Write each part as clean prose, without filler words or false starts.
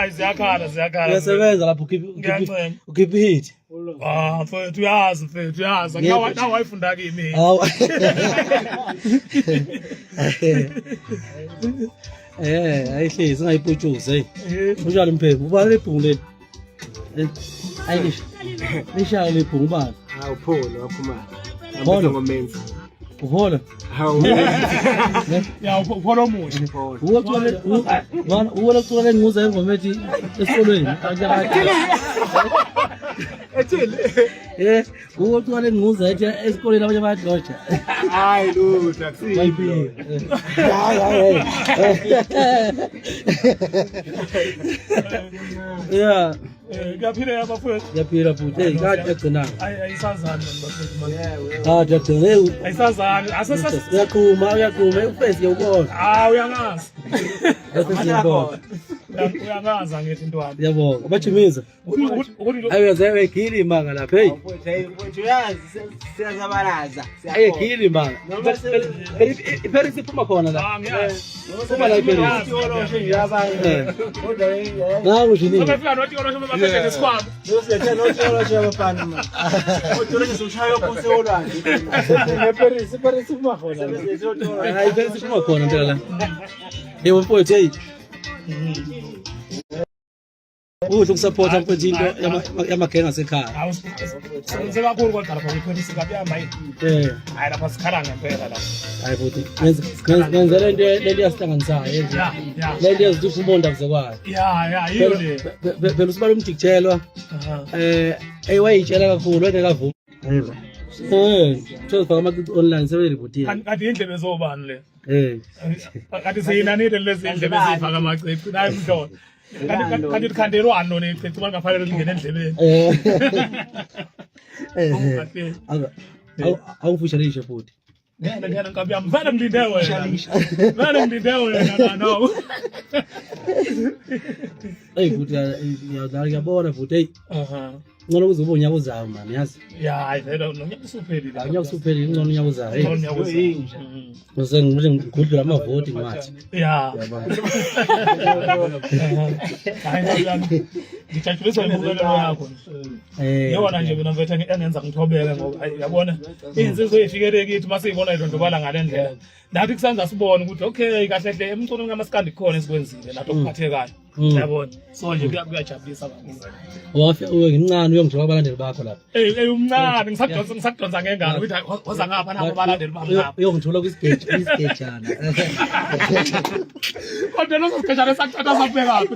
Hayi, ziyakhala, ziyakhala. Uyasebenza lapho, ukhipha Ngiyancenga. ukhipha ihit. Ah, mfethu, uyazi, mfethu, uyazi. Yebo. Nawayifunda kimi. Hawu. Ayihlezi ungayiputshuzi hey. Unjani mphephu? Ubani lebhungu leli? Ayi lisha. Lisha lebhungu ubani? Hawu, Pholo wakhumala. Pholo. Ngomenzi. Uphola. Hawu. Ya, uphola omusha. Uwe cula bana, uwe cula lenguza ingoma ethi esikolweni. Ethile. Uwe cula lenguza ethi esikolweni abanye bayadloja. Hayi lutho, akusiyo. Hayi hayi. Yeah. Kuyaphileka, bafowethu. Yaphila futhi. Hey, kade yagcinanga. Ayi, ayisazani mani, bafowethu mani. Kade yagcina. Hey, Ayisazani. Asesas. Uyaqhuma, uyaqhuma, ufesi uyawubona. Ah, uyangazi. Ufesi uyawubona. Uyangazi angithi ntwana. Ngiyabonga. Bajimiza. Ukuthi Ayi uyaze uyagila imanga lapha. Hey. Mfowethu, uyazi siyazabalaza. Ayi gila imanga. Phela iParis iphuma khona la. Ah, ngiyazi. Phuma la iParis. Tikoloshe nje abanye. Kodwa Nangu nje. Sebefika notikoloshe bebaphethe nesikhwama. Usethe notikoloshe abafana manje. Otikoloshe usushaya uphose olwandle. EParis, iParis iphuma khona. Hayi, iParis iphuma khona impela la. Yebo mfowethu, hey. Kuhle ukusupporta mfowethu into yamagenge asekhaya. Hawu, sebenze kakhulu kodwa lapha kwipolisi kabiyama. Hayi, lapha sikhala ngempela lapha. Hayi futhi ngenze lento lento yasihlanganisayo. Lento yezithi umonda kuzekwayo. Ya, yiyo le. Phela usibala umjikjelwa. Wayitshela kakhulu wayengekavumi. Kuthiwa zifaka amacici online sebelibhutile. Kanti indlebe zobani le? Kanti seyinanile lezi indlebe ezifaka amacici. Nayi mhlolo. Kanti likhandelwani lona icici uma lingafanele lingene endlebeni? Eh. Awufusha futhi. Ngena, ngena, nkabi yami. Vele ngilinde wena. Vele ngilinde wena no. Hey futhi ngiyadlala, ngiyabona futhi, hey. Ngcono kuze ube unyaka ozayo man, yazi. Ya, hayi vele nonyaka usuphelile. Unyaka usuphelile, ngcono unyaka ozayo. Hey. Ngcono unyaka ozayo. Ngise ngimele ngigudlula amavoti ngathi. Ya. Hayi, nkabi yami. Ngijatshuliswa impumelelo yakho. Yona nje mina mfethu engenza ngithobeke ngoba hayi, yabona iy'nsizwa ey'fikele kithi uma siyibona idlondlobala ngale ndlela, nathi kusenza sibone ukuthi okay, kahle hle emculweni kamaskandi kukhona esikwenzile nathi okuphathekayo. Yabona, so nje kuyajabulisa kakhulu. Wafika uwe ngimncane uyongithola abalandeli bakho lapha. Ey, ey, umncane, ngisakudonsa ngengalo ukuthi hayi, woza ngapha nabo abalandeli bami ngapha. Uyongithola kwisigeji kwisigejana. Kodwa leso sigejana sakuthatha sakubekaphi?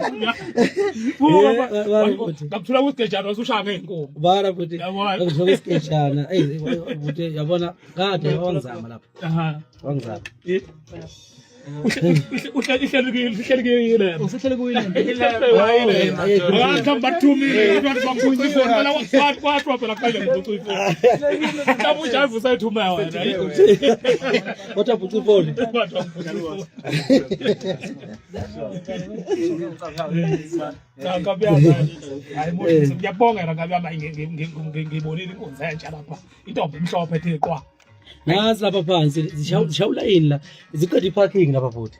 Ngakuthula kwisigejana wasushaya ngey'nkomo. Bara futhi Yabona. ngithola isigejana. Ey futhi yabona kade wangizama lapha. Wangizama. Ihlelekile. Usuhlele kuyilembe. Mhlawumbe bakuthumile ifoni, kwathiwa phela kuqale ngibhuca ifoni. Mhlawumbe ujayiva usayithuma wena. Kodwa bhuca ifoni. Kwathiwa ngibhuca ifoni. Cha, nkabi yami, hayi muhle, ngiyabonga nkabi yami, ngibonile inkunzi entsha lapha. Intombi emhlophe ethe qwa. Nansi lapha phansi zishawula ulayini la. Ziqeda i-parking lapha futhi.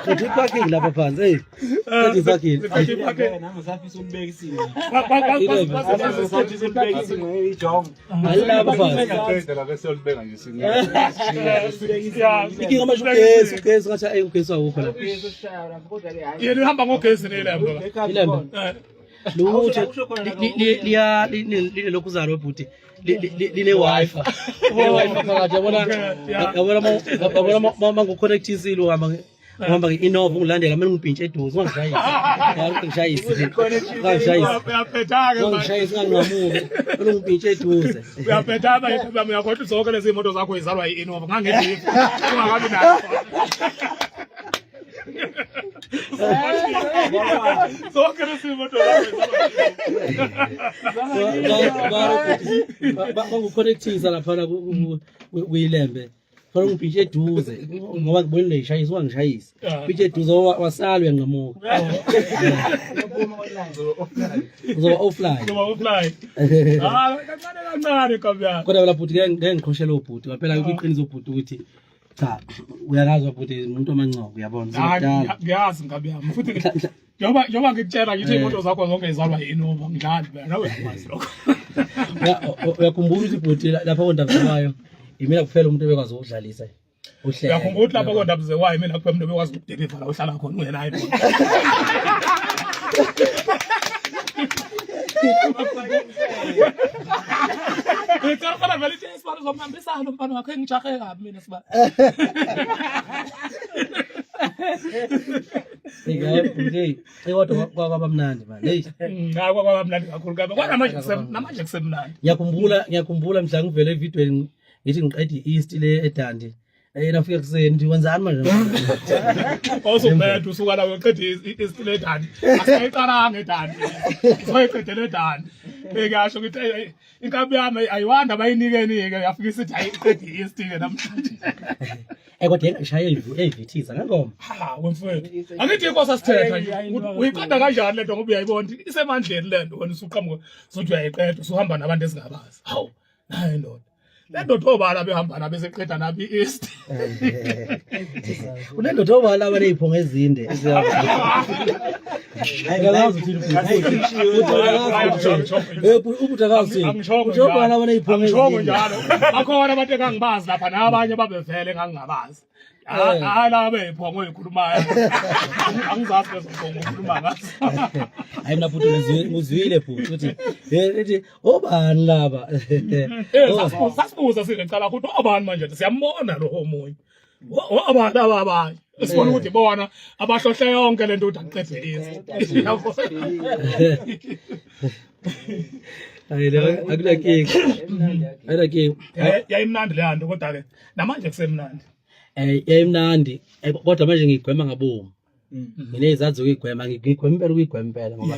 Qeda i-parking lapha phansi. Hey. Qeda i-parking. Ziqeda i-parking. Nami ngisafisa ukubeka isimo. Ngisafisa ukubeka isimo ijongo. Alapha phansi. Siyaqeda la bese yolibeka nje sine. Inkinga manje ugesi, ugesi ngathi ayi ugesi awukho la. Yena uhamba ngogesi nelembe. Ilembe. Lutho liya linelokhu zalo bhuti. Line wifi. Line wifi phakathi, yabona yabona yabona mangu-connectisile uhamba nge-Innova ungilandela kumele ungibhintshe eduze ungangishayisi. Ungangishayisi. Ungangishayisi. Uyaphetha-ke manje. Ungangishayisi, unganqamuki. Kumele ungibhintshe eduze. Uyaphetha manje nkabi yami, uyakhohlwa zonke lezi moto zakho izalwa yi-Innova ngangethi ungakabi nayo. Zonke lezi moto zakho izalwa. Bangu-connectisa laphana kuyilembe. Fanele ungibhintshe eduze ngoba ngibonile ngishayisa, ungangishayisi. Bhintshe eduze wasala uyanqamuka. Uzoba offline. Uzoba offline. Ah, kancane kancane nkabi yami. Kodwa phela bhuti ngeke ngiqhoshele ubhuti. Phela kuyiqiniso ubhuti ukuthi cha, uyakazi bhuti umuntu omancoko, uyabona. Ah, Kudala. ngiyazi nkabi yami futhi. Njengoba ngikutshela ngithi iy'moto zakho zonke zizalwa yi-Innova, ngidlali mina, nawe uyakwazi lokho. Uyakhumbula ukuthi bhuti lapha kondabuzekwayo imina kuphela umuntu obekwazi ukudlalisa uhlelo. Uyakhumbula ukuthi lapha kondabuzekwayo imina kuphela umuntu obekwazi ukudeliva la uhlala khona ungenayo imoto. Ngicela ufana vele ithi sibani uzomhambisa lo mfana wakho engijahe kabi mina sibani. Hey, kodwa kwaba mnandi man. Hey. Cha kwaba mnandi kakhulu kabi. Kodwa manje namanje kusemnandi. Ngiyakhumbula ngiyakhumbula mhla ngivele evidweni ngithi ngiqeda i-East le eDundee. Nafika kuseni ngithi wenzani manje? Awusubheda usuka la uyoqeda i-East le eDundee. Asayiqalanga eDundee. Usoyiqedele eDundee. Ngiyasho ngithi inkabi yami ayiwanda bayinikeni-ke yafika isithi hayi iqeda i-East-ke namhlanje. Kodwa engishaya eyivithiza ngengoma. Ha wemfowethu. Angithi inkosi asithetha nje. Uyiqeda kanjani lento ngoba uyayibona ukuthi isemandleni lento wena usuqhamuka sothi uyayiqeda usuhamba nabantu esingabazi. Hawu, nayo indoda. Le ndoda obala behamba nabo eseqeda nabo i-East. Unendoda obala abaney'phongo ezinde. Akazi uthini ubhuti akazi uthini. Uthi obala abaney'phongo Angishongo ezinde. njalo. Bakhona abantu engangibazi lapha nabanye babevele engangingabazi. Hayi laba beyiphongo eyikhulumayo. Angizazi lezo phongo okhuluma ngazo. Hayi mina bhuti ngizwile bhuti ukuthi ethi obani laba. Sasibuza sinecala ukuthi obani manje siyambona lo omunye. Obani laba abanye. Sibona ukuthi bona abahlohle yonke lento ukuthi akuqede lezi. Hayi le akunakinga. Akunakinga. Yayimnandi le nto kodwa ke namanje kusemnandi. Yayimnandi kodwa manje ngigwema ngabomu. Nginezathu zokuyigwema ngigwema impela ukuyigwema impela ngoba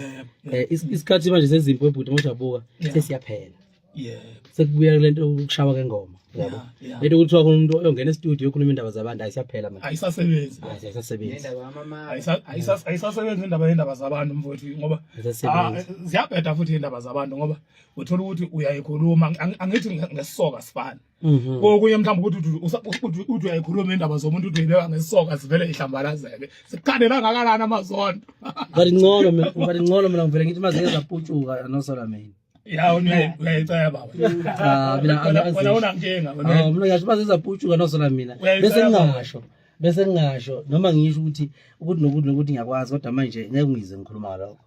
isikhathi manje sezimpi ebhuti mojabuka sesiyaphela. Yebo. Sekubuya lento ukushawa kengoma yabo. Lento kuthiwa kunomuntu oyongena e-studio yokhuluma indaba zabantu ayisaphela manje. Ayisasebenzi. Ayisasebenzi. Ayisasebenzi indaba yendaba zabantu mfowethu ngoba ziyabheda futhi indaba zabantu ngoba uthola ukuthi uyayikhuluma angithi ngesisoka sifana. Kokunye mhlawumbe ukuthi uthi uyayikhuluma indaba zomuntu uthi uyibeka ngesisoka sivele ihlambalazeke. Sikukhandela ngakanani amazondo. But ngcono mina but ngcono mina ngivele ngithi maze ngizaputshuka nosola mina. Ya uyayicaya baba. Cha mina angazi. Wena unankinga wena. Ah mina ngisho maze ngizaputshuka nosola mina. Bese ngingasho. Bese ngingasho noma ngisho ukuthi ukuthi nokuthi nokuthi ngiyakwazi kodwa manje ngeke ngize ngikhuluma ngalokho.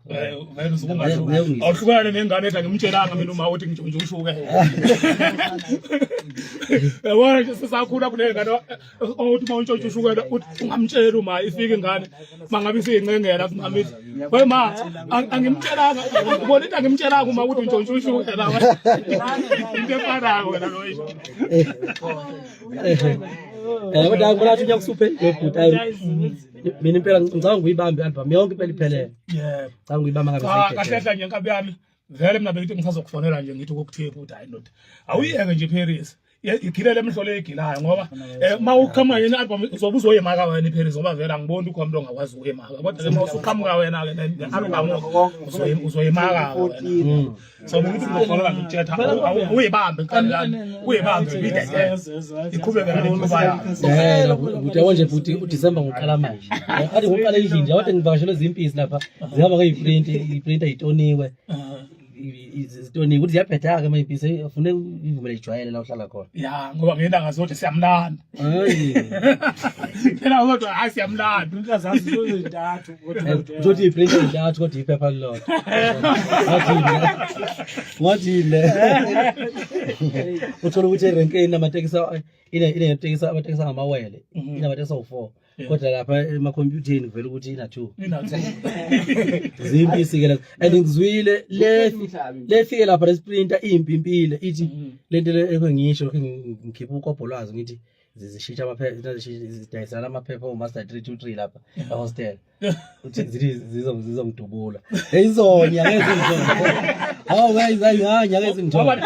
Vele usukungasho. Awuhlukane nengane ethi angimtshelanga mina uma uthi ngitshontshe ushuke. Yabona nje sisakhula kunengane othi uma untshontshe ushukela uthi ungamtshela uma ifika ingane mangabe isiyincengela kumama ithi we ma angimtshelanga ubona into angimtshelanga uma uthi untshontshe ushukela into efanayo wena loyisho. Kodwa ngibona ngathi unyaka usuphelile bhuti. Mina impela ngicabanga ukuyibamba i-album yonke impela iphelele. Yebo. Ngicabanga ukuyibamba ngabe Cha kahle hle nje nkabi yami vele mina bengithi ngisazokufonela nje ngithi ukukuthipha ukuthi hayi ndoda awuyeke nje Paris igilele emhlolo egilayo ngoba uma uqhamuka yena album uzobe uzoyemaka wena iParis ngoba vele angiboni ukhona umuntu ongakwazi ukuyemaka kodwa ke uma usuqhamuka wena ke ne-album uzoyemaka wena. So bengithi ngizofonela ngikutshela uyibambe nkabi yami uyibambe uyidedele iqhubeke nale nquba yayo. Bhuti yabo nje bhuti uDecember ngiqala manje. Kade ngiqala endlini nje kade ngivakashelwe zimpisi lapha zihamba ngeyiprint iprinter itoniwe. Zitoniwe ukuthi ziyabheda-ke ama impisi ufune ivumele ijwayele la uhlala khona. Ya ngoba ngeyintanga zodwa siyamlanda. Hayi. Phela kodwa hayi siyamlanda. Printer zazi zozintathu kodwa Uzothi iprinter intathu kodwa iphepha lilodwa. Wathini? Wathini? Uthola ukuthi erenkeni amatekisi ine ine tekisi amatekisi angamawele inamatekisi awu4 kodwa lapha emakhompyutheni kuvela ukuthi ina 2. Ina 2. Zimpisi ke lezo. And ngizwile le lefike lapha lesprinter impimpile ithi lento le engisho ngikhipha ukobho lwazo ngithi zishintsha amaphepha zidayisana amaphepha o-master 323 lapha ehostel uthi zithi zizongidubula izonya ngeke zingithole hawu guys hayi ngeke zingithole.